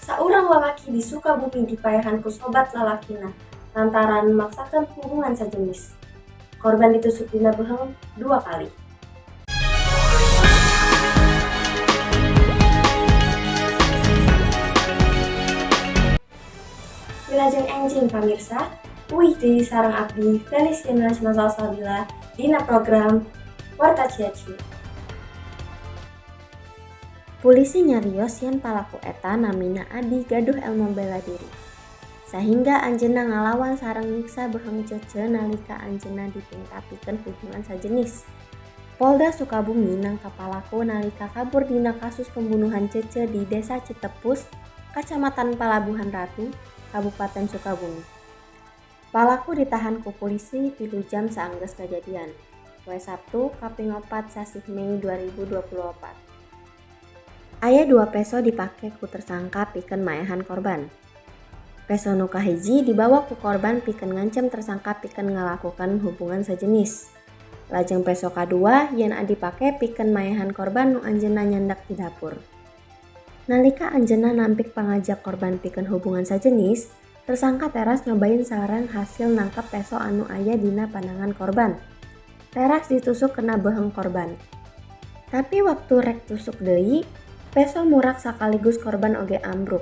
Saurang lalaki di Sukabumi dipaehan ku sobat lalakina lantaran maksakeun hubungan sajenis. Korban ditusuk dina beuheung dua kali. Wilujeng enjing, pamirsa, uih deui sareng abdi Feliciana Salsabila dina program Warta Ciaciu. Pulisi nyarios yen palaku eta namina Adi gaduh elmu bela diri, sahingga anjeunna ngalawan sareng nyiksa beuheung Cece nalika anjeunna dipinta pikeun hubungan sajenis. Polda Sukabumi nangkap palaku nalika kabur dina kasus pembunuhan Cece di Desa Citepus, Kacamatan Palabuhan Ratu, Kabupaten Sukabumi. Palaku ditahan ku pulisi 3 jam saenggeus kajadian, poe Sabtu kaping 4 sasih Mei 2024. Aya dua peso dipake ku tersangka pikeun maehan korban. Peso nu kahiji dibawa ku korban pikeun ngancem tersangka pikeun ngalakukeun hubungan sajenis. Lajeng peso kadua yen dipake pikeun maehan korban nu anjeunna nyandak di dapur. Nalika anjeunna nampik pangajak korban pikeun hubungan sajenis, tersangka teras nyobain sareng hasil nangkep peso anu aya dina panangan korban. Teras ditusuk kana beuheung korban. Tapi waktu rek tusuk deui, peso murak sakaligus korban oge ambruk.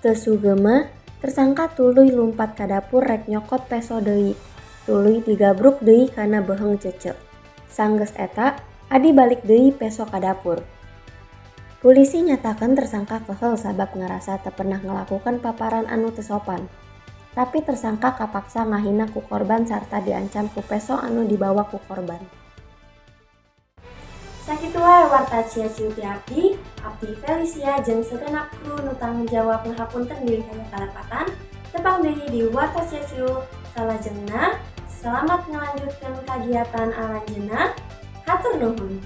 Teu sugema, tersangka tuluy lumpat ka dapur rek nyokot peso deui, tuluy digabruk deui kana beuheung Cece. Sanggeus eta, Adi balik deui peso ka dapur. Pulisi nyatakeun tersangka kehel sabab ngarasa teu pernah ngalakukeun paparan anu teu sopan. Tapi tersangka kapaksa ngahina ku korban sarta diancam ku peso anu dibawa ku korban. Sakitu wae Warta Ciaciu ti abdi, abdi Felicia jeung segenap kru nu tanggung jawab ngahapunten bilih aya kalepatan. Tepang deui di Warta Ciaciu salajengna, selamat ngalanjutkeun kagiatan aranjeunna. Hatur nuhun.